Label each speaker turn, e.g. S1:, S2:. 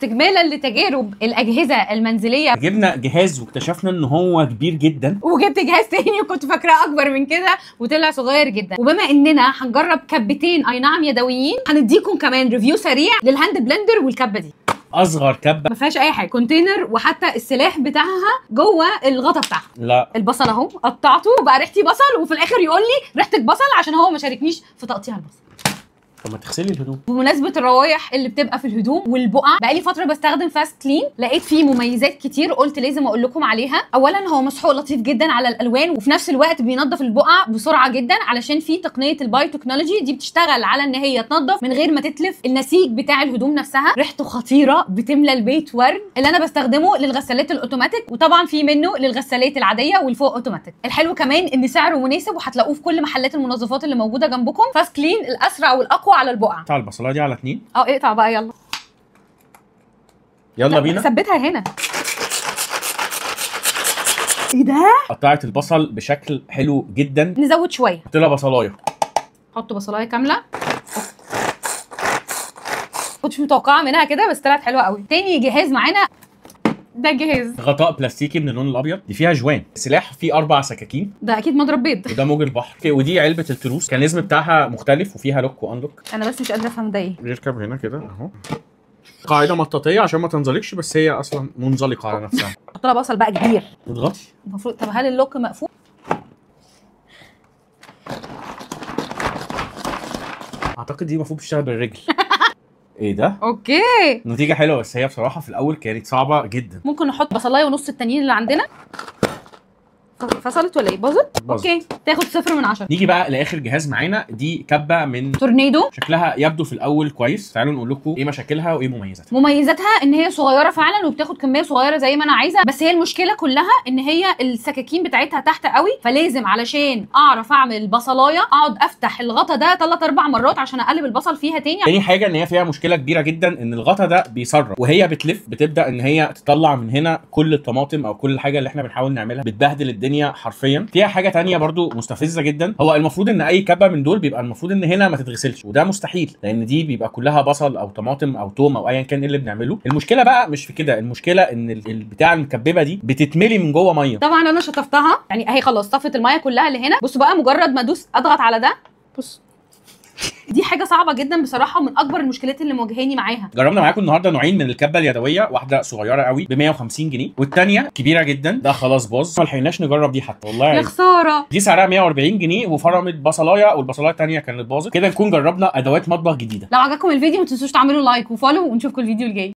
S1: استكمالا لتجارب الاجهزة المنزلية،
S2: جبنا جهاز واكتشفنا ان هو كبير جدا،
S1: وجبت جهاز تاني وكنت فاكراه اكبر من كده وطلع صغير جدا. وبما اننا هنجرب كبتين اي نعم يدويين، هنديكم كمان review سريع لل hand blender والكبه دي.
S2: اصغر كبه
S1: ما فيهاش اي حاجة، container، وحتى السلاح بتاعها جوه الغطا بتاعها.
S2: لا
S1: البصل اهو قطعته وبقى ريحتي بصل، وفي الاخر يقول لي ريحتك بصل عشان هو ما شاركنيش في تقطيع البصل.
S2: طب ما تغسلي الهدوم.
S1: بمناسبة الروايح اللي بتبقى في الهدوم والبقع، بقالي فترة بستخدم Fast Clean، لقيت فيه مميزات كتير قلت لازم اقول لكم عليها. اولا هو مسحوق لطيف جدا على الالوان، وفي نفس الوقت بينظف البقع بسرعة جدا علشان فيه تقنية ال biotechnology دي بتشتغل على ان هي تنظف من غير ما تتلف النسيج بتاع الهدوم نفسها. ريحته خطيرة، بتملى البيت ورد. اللي انا بستخدمه للغسالات الاوتوماتيك، وطبعا في منه للغسالات العادية والفوق اوتوماتيك. الحلو كمان ان سعره مناسب وهتلاقوه في كل محلات المنظفات اللي موجودة جنبكم. Fast Clean الاسرع والاقوى على البقع.
S2: اقطع البصلايه دي على 2.
S1: اقطع بقى، يلا
S2: يلا بينا.
S1: ثبتها هنا. ايه ده؟
S2: قطعت البصل بشكل حلو جدا.
S1: نزود شوية،
S2: حط لها بصلايه،
S1: حط بصلايه كاملة. كنتش متوقعه منها كده بس طلعت حلوة قوي. تاني جهاز معانا ده جهاز
S2: غطاء بلاستيكي من اللون الابيض، دي فيها جوان، سلاح فيه 4 سكاكين،
S1: ده اكيد مضرب بيض،
S2: وده موج البحر، ودي علبة التروس، ال mechanism بتاعها مختلف وفيها lock و unlock.
S1: انا بس مش قادرة افهم ده ايه.
S2: بيركب هنا كده اهو، قاعدة مطاطيه عشان ما تنزلقش، بس هي اصلا منزلقه على نفسها.
S1: حط لها بصل بقى كبير.
S2: اضغطي
S1: المفروض. طب هل ال lock مقفول؟
S2: اعتقد دي المفروض بتشتغل بالرجل. ايه ده؟
S1: okay،
S2: نتيجة حلوة، بس هي بصراحة في الأول كانت صعبة جدا.
S1: ممكن نحط بصلاية ونص التانيين اللي عندنا. فصلت ولا ايه؟ باظت؟ okay، تاخد 0 من 10.
S2: نيجي بقى لاخر جهاز معانا، دي كبه من
S1: تورنيدو.
S2: شكلها يبدو في الاول كويس، تعالوا نقول لكم ايه مشاكلها وايه مميزاتها.
S1: مميزاتها ان هي صغيرة فعلا وبتاخد كمية صغيرة زي ما انا عايزه، بس هي المشكلة كلها ان هي السكاكين بتاعتها تحت قوي، فلازم علشان اعرف اعمل بصلايه اقعد افتح الغطا ده 3 4 مرات عشان اقلب البصل فيها تاني.
S2: تاني حاجة ان هي فيها مشكلة كبيرة جدا، ان الغطا ده بيسرب وهي بتلف، بتبدا ان هي تطلع من هنا كل الطماطم او كل الحاجة اللي احنا بنحاول نعملها، بتبهدل الدنيا حرفيا. فيها حاجة تانية برضو مستفزة جدا، هو المفروض ان اي كبه من دول بيبقى المفروض ان هنا ما تتغسلش، وده مستحيل لان دي بيبقى كلها بصل او طماطم او توم او ايا كان اللي بنعمله. المشكلة بقى مش في كده، المشكلة ان البتاع المكببه دي بتتملي من جوه مية.
S1: طبعا انا شطفتها يعني اهي خلاص صفت المية كلها اللي هنا. بصوا بقى مجرد ما ادوس اضغط على ده، بص دي حاجة صعبة جدا بصراحة، ومن اكبر المشكلات اللي مواجهاني معاها.
S2: جربنا معاكم النهارده نوعين من الكبه اليدوية، واحدة صغيرة قوي ب 150 جنيه والثانية كبيرة جدا، ده خلاص باظ ما لحقناش نجرب دي حتى والله
S1: يا خسارة.
S2: دي سعرها 140 جنيه وفرمت بصلايه، والبصلايه الثانية كانت باظت. كده نكون جربنا ادوات مطبخ جديدة.
S1: لو عجبكم الفيديو ما تنسوش تعملوا like و follow، ونشوفكم الفيديو الجاي.